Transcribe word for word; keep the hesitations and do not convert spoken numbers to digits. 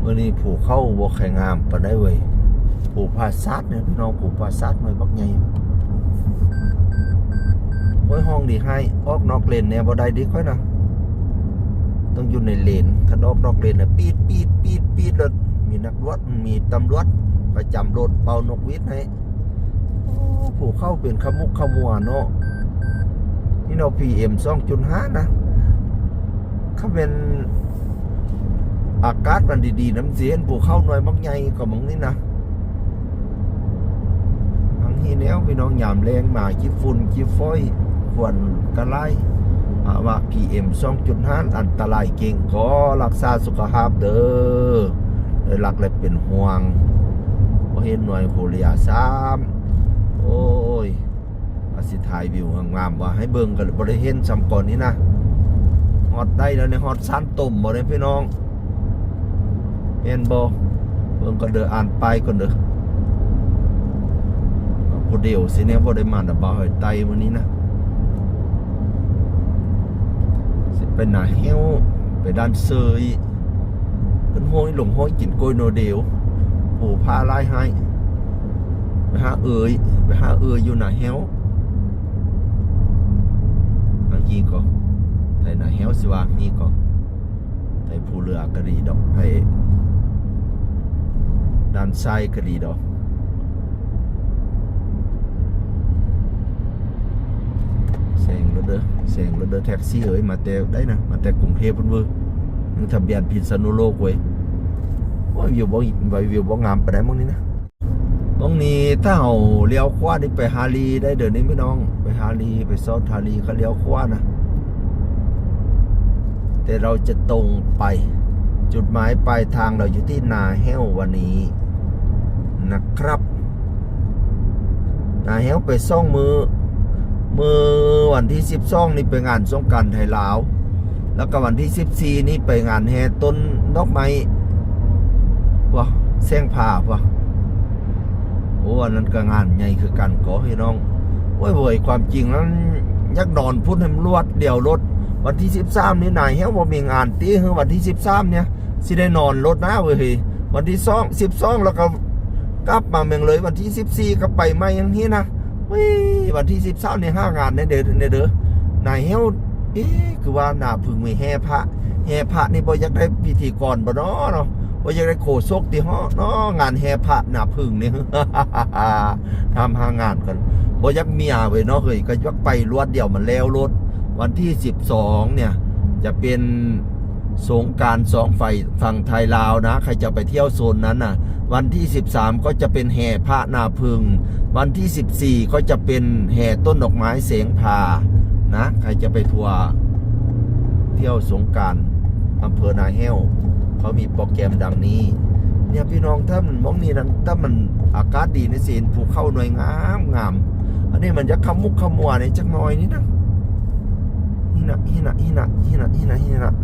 มื้อนี้ภูเขาบ่ค่อยงามปานใดเว้ย ภูผาซาดเนี่ยพี่น้อง ภูผาซาดหน่วยบักใหญ่ โอ้ย ห้องดีให้ ออกนอกเลนเนี่ยบ่ได้ดิค่อยนะ ต้องอยู่ในเลน คันออกนอกเลนน่ะ ปี๊ด ปี๊ด ปี๊ด ปี๊ด แล้วมีนักรวจ มีตำรวจประจำรถเป่านกหวีดให้ โอ้ ภูเขาเป็นขมุกขมัวเนาะ นี่เนาะ พีเอ็มสองจุดห้านะ คันแม่นอากาศมันดีๆ นำสิเห็นภูเขาหน่วยบักใหญ่กว่าหม่องนี้นะ บางทีแนวพี่น้องยามแลงมาขี้ฝุ่นขี้ฝอย ควันกะไล ภาวะพีเอ็มสองจุดห้า อันตรายเก่ง ขอรักษาสุขภาพเด้อ ได้รักและเป็นห่วง บ่เห็นหน่วยโคเรียซ้ำ โอ้ย ว่าสิถ่ายวิวงามๆ ว่าให้เบิ่งก็บ่ได้เห็นซ้ำก่อนนี้นะ ฮอดได้แล้วเนี่ย ฮอดซานต้มบ่เนี่ยพี่น้อง เห็นบ่ เบิ่งก่อนเด้อ อ่านป้ายก่อนเด้อ ผู้เดียวสิเนี่ย บ่ได้มานะ บ่าวหอยไตมื้อนี้นะ สิไปหน้าแห้ว ไปด่านเซย ขึ้นห้วยลงห้วยกินกล้วยหน่อเดียว ผู้พาหลายให้ ไปหาเอ่ย ไปหาเอ่ยอยู่หน้าแห้ว อันนี้ก็ ไทหน้าแห้วสิว่านี่ก็ ไทภูเรือก็ดีดอก ไทด่านซ้ายก็ดีดอก แซงรถเด้อ แซงรถเด้อ แท็กซี่เอ้ย มาแต่ได้นะ มาแต่กรุงเทพฯพุ้นเว้ย มึงทะเบียนพิษณุโลกเว้ย โอ้ย วิวบ่ วิวบ่งามปานใดหม่องนี้นะ หม่องนี้ถ้าเฮาเลี้ยวขวานี่ไปฮาลีได้เด้อนี่พี่น้อง ไปฮาลี ไปซอดฮาลีก็เลี้ยวขวานะ แต่เราจะตรงไป จุดหมายปลายทางเราอยู่ที่นาแห้ววันนี้นะครับ นาแห้วไปสองมื้อ มื้อวันที่สิบสองนี่ไปงานสงกรานต์ไทยลาว แล้วก็วันที่สิบสี่นี่ไปงานแห่ต้นดอกไม้ ว่ะ แสงพาว่ะ โอ้ อันนั้นก็งานใหญ่คือกันก็พี่น้อง โอ้ยเว้ย ความจริงนั้นอยากนอนพุ้นให้มันรวดเดียวโลด วันที่สิบสามนี่นาแห้วบ่มีงานติ คือวันที่สิบสามเนี่ย สิได้นอนโลดนะเว้ย วันที่สอง สิบสอง แล้วก็กลับมาเมืองเลย วันที่สิบสี่ก็ไปใหม่อย่างนี้นะ เว้ย วันที่สิบสามนี่หางานแน่เด้อ แน่เด้อ นาแห้ว เอ๊ะ คือว่านาผึ้งมีแห่พระ แห่พระนี่บ่อยากได้พิธีกรบ่น้อเนาะ บ่อยากได้โฆษกติฮ้อน้อ งานแห่พระนาผึ้งนี่ ทำหางานกัน บ่อยากเมียเว้ยเนาะเฮ้ย ก็อยากไปรวดเดียวมันแล้วโลด วันที่สิบสองเนี่ย จะเป็นสงกรานต์สองฝั่ง ฝั่งไทยลาวนะ ใครจะไปเที่ยวโซนนั้นน่ะ วันที่สิบสามก็จะเป็นแห่พระนาผึ้ง วันที่สิบสี่ก็จะเป็นแห่ต้นดอกไม้แสงพานะ ใครจะไปทัวร์เที่ยวสงกรานต์อำเภอนาแห้ว เขามีโปรแกรมดังนี้ เนี่ยพี่น้อง ถ้ามันหม่องนี้นั้น ถ้ามันอากาศดีนี่สิเห็นภูเขาหน่วยงามงาม อันนี้มันจะขมุกขมัวในจักหน่อยนี่นะ นี่นะ นี่นะ นี่นะ นี่นะ นี่นะ นี่นะ